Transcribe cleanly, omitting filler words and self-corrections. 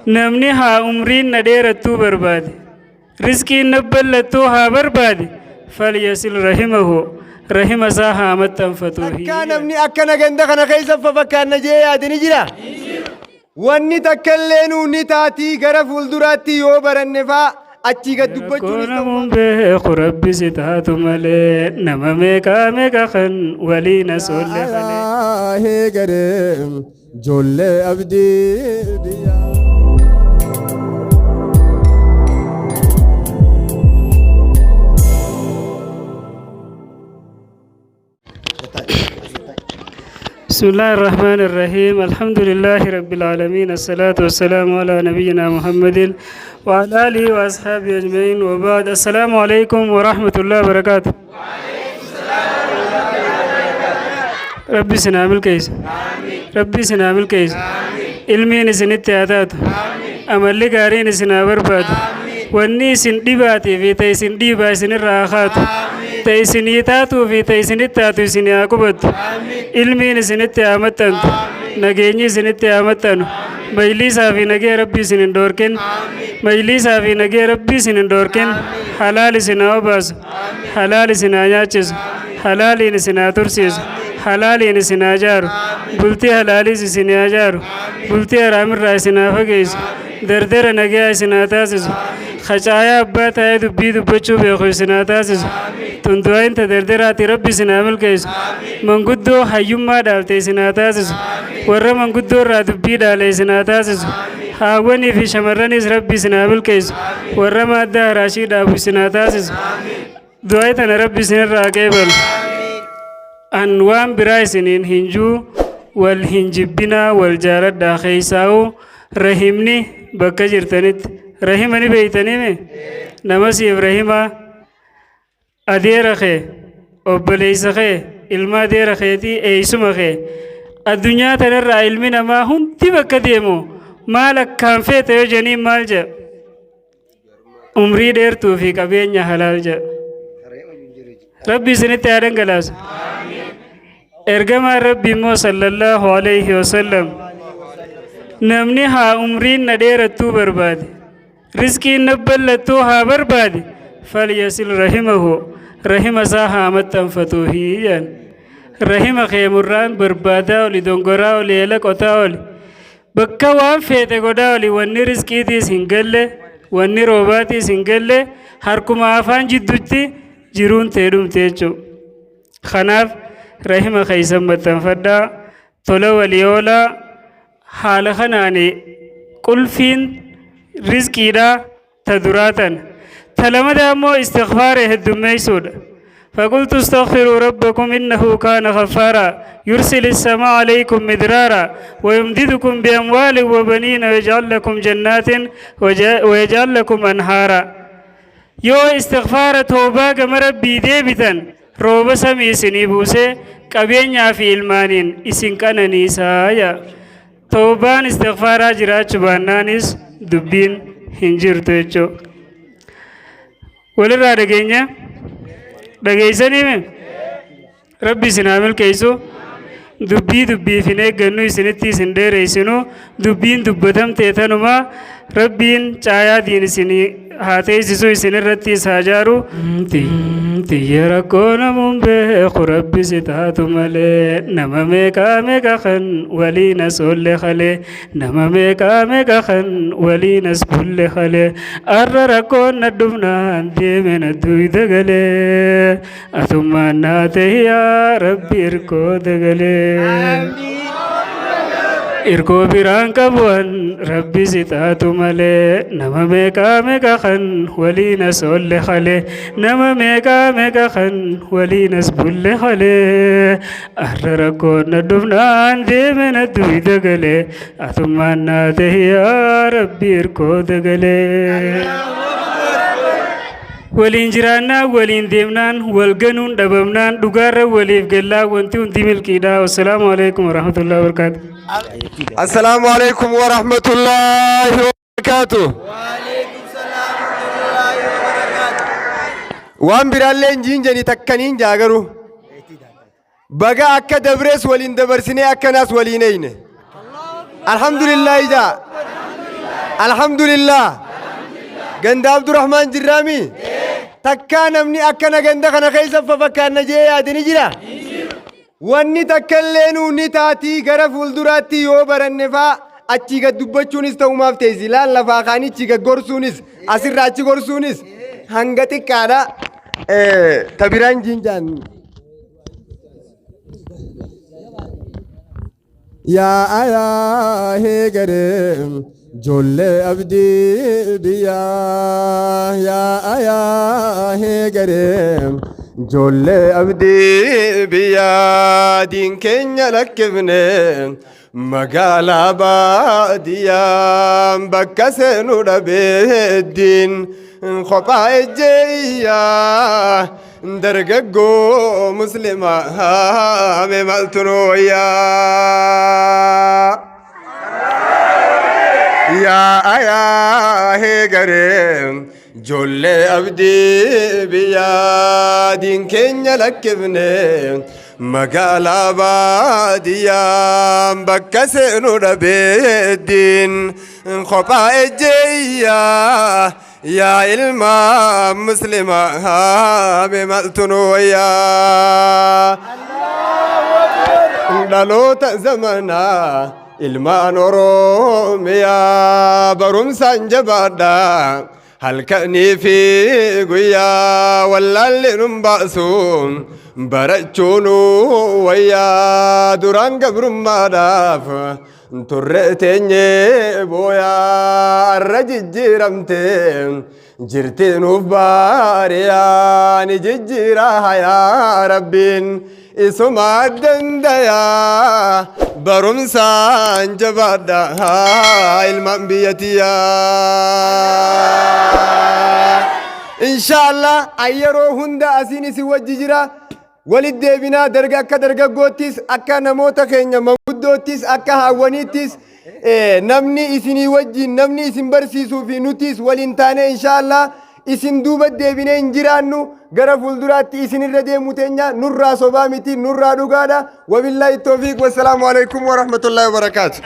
Namni haa umriin na dheerattuu barbaade, rizqiin na bal'attuu haa barbaade, falyasil rahimahu, rahima isaa haa maxxanfatu. Takkaa namni akkana ganda kana keessa fafakkaanna jee yaade ni jira. Wanni takka illeenuu ni taatii gara fuulduraatti yoo baranne faa achii gad dubbachuunis Rakkoo namuun beeku rabbi si taatu malee nama meeqaa meeqa kan waliin as oolle kalee. Heegaree ijoollee abdii biyyaa. بسم الله الرحمن الرحيم، الحمد لله رب العالمين، الصلاة والسلام على نبينا محمد وعلى آله وأصحابه أجمعين، وبعد، السلام عليكم ورحمة الله وبركاته. Rabbi isin haa milkeessu. Rabbi isin haa milkeessu. Ilmiin isinitti haa taatu. Amalli gaariin isin haa barbaadu. Wanni isin dhibaatii fi ta isin dhiibaa isinirraa haa kaatu. Ta isinii taatuu fi ta isinitti taatu isin haa qubattu. Ilmiin isinitti haa maxxantu. Nageenyi isinitti haa maxxanu. Majliisaa fi nagee Rabbi isin hin dhoorkin. Majliisaa fi nagee Rabbi isin hin dhoorkin. Halaal isin haa obaasu. Halaal isin haa nyaachisu. Halaaliin isin haa tursiisu. Halaaliin isin haa jaaru. Bultii halaaliis isin haa jaaru. Bultii haraamirraa isin haa fageessu. Dardara nagayaa isin haa taasisu. Khacaayaa abbaa taa'ee dubbii dubbachuu beeku isin haa taasisu. Tun du'aayin ta dardaraati, Rabbi isin haa milkeessu. Manguddoo hayyummaa dhaalte isin haa taasisu. Warra manguddoo irraa dubbii dhaale isin haa taasisu. Haawwanii fi shamarranis Rabbi isin haa milkeessu. Warra maaddaa haraashii dhaabu isin haa taasisu. Du'aayi tana Rabbi isinirraa haa qeebalu. An waan biraa isiniin hin juu, wal hin jibbinaa, wal jaaladhaa. Keessaa'u rahimni bakka jirtanitti. Rahima ni beeytaniimi? Nama siif rahimaa, adeera kee, obboleessa kee, ilma adeera keetii, eeysuma kee. Addunyaa tanarraa ilmi namaa hundi bakka deemu maal akkaan feete yoo jeniin maal jedha? Umrii dheertuu fi qabeenya halaal jedha. Rabbi isinitti haa dhangalaasu. Ergamaan Rabbi immoo sallallahu alayhi wasallam, namni haa umriin na dheerattuu barbaade, rizqiin na bal'attuu haa barbaade, falyasil rahimahu, rahima isaa haa maxxanfatuufi jedhan. Rahima kee murraan barbaadaa oli, dongoraa oli, eela qotaa oli, bakka waan feete godhaa oli, wanni rizqiitiis hin galle, wanni roobaatiis hin galle, harkuma afaan jidduutti jiruun tee dhumte jechuudha. Kanaaf rahima keessan maxxanfadhaa, tola walii oolaa. Haala kanaan qulfiin rizqiidhaa ta duraa tana. Ta lamadaa immoo istighfaara heddummeessuudha. فقلت استغفروا ربكم إنه كان غفارا يرسل السماء عليكم مدرارا ويمددكم بأموال وبنين ويجعل لكم جنات ويجعل لكم أنهارا. Yoo istighfaara, toobaa gama Rabbii deebitan, rooba samii isinii buusee qabeenyaa fi ilmaaniin isin qananiisaa yaa. Toobaan istighfaaraa jiraachuu baannaanis dubbiin hin jirtu jechuudha. Walirraa dhageenya dhageessanii Rabbi isin haa milkeessu. Dubbii dubbiif hin eeggannu, isinitti isin dheereessinu, dubbiin dubbatamtee tanuma. Rabbiin caayaa diin isinii haa teessisu, isin irrattis haa jaaru. Xiyya rakkoo namuun beeku Rabbi si taatu malee, nama meeqaa meeqa kan waliin as oolle kalee, nama meeqaa meeqa kan waliin as bulle kalee, arra rakkoon na dhufnaan deeme na duyda galee, atummaan naa ta'e yaa Rabbi irkoo dagalee. Irkoo biraan qabuan Rabbi si taatu malee, nama meeqaa meeqa kan waliin as oolle kalee, nama meeqaa meeqa kan waliin as bulle kalee, arra rakkoon na dhufnaan deeme na duyda galee, atummaan naa ta'e yaa Rabbi irkoo dagalee. Waliin jiraannaa, waliin deemnaan, wal ganuun dhabamnaan, dhugaarra waliif gallaa, wanti hundi milkiidha. Wassalaamu alaikum warahmatullahi wabarakatuh. Assalaamu alaikum wa rahmatullahi wa barakaatuh. Waan biraallee hin jiinjanii takkaniin jaa garuu. Baga akka dabrees waliin dabarsinee akkanaas waliin eeyne. Alhamdulillaahi jaa. Alhamdulillah. Ganda Abdurrahmaan jirraami? Takkaa namni akkana ganda kana keessa fafakkaanna jee yaade ni jira? Wanni takka illeenuu ni taatii gara fuulduraatti yoo baranne faa achii gad dubbachuunis ta'umaaf teessi. Laal lafaa kaanii achii gad gorsuunis asirraa achi gorsuunis hanga xiqqaadha. Ta biraan jiinjaan. Yaa ayaa heegaree joollee abdii biyyaa. Yaa ayaa heegaree joollee abdii biyyaa. Diin keenya lakkifne magaalaa baadiyyaa bakka seenu dhabeeddiin kophaa ejjeeyyaa. Dargaggoo muslimaa mee maaltu nu wayyaa? Yaa ayaa heegaree ijoollee abdii biyyaa diin keenya lakkifne magaalaa baadiyyaa bakka seenu dhabeeddiin kophaa ejjeeyyaa. Yaa ilma muslimaa mee maaltu nu wayyaa? Dhaloota zamanaa ilmaan Oromiyaa barumsaan jabaadha. Halkanii fi guyyaa wallaalli nun baasu barachuu nu wayyaa duraan gabrummaadhaaf Turre teenyee booyaa arra jijjiiramte jirti nuuf baariyaa ni jijjiira hayaa rabbiin isuma dandayaa barumsaan jabaadha ilmaan biyya tiyyaa. Inshaallah yeroo hunda asiin isin wajji jira. Walit deebinaa darga akka dargaggoottis akka namoota keenya manguddoottis akka haawwaniittis namni isinii wajjin namni isin barsiisuu fi nutis waliin taanee inshaallah isin duuba deebinee hin jiraannu gara fuulduraatti isin irra deemu teenya nurraa sobaa miti nurraa dhugaadha. Wabillaahi toofiiq wassalaamu alaikum warahmatullaahi wabarakaatu.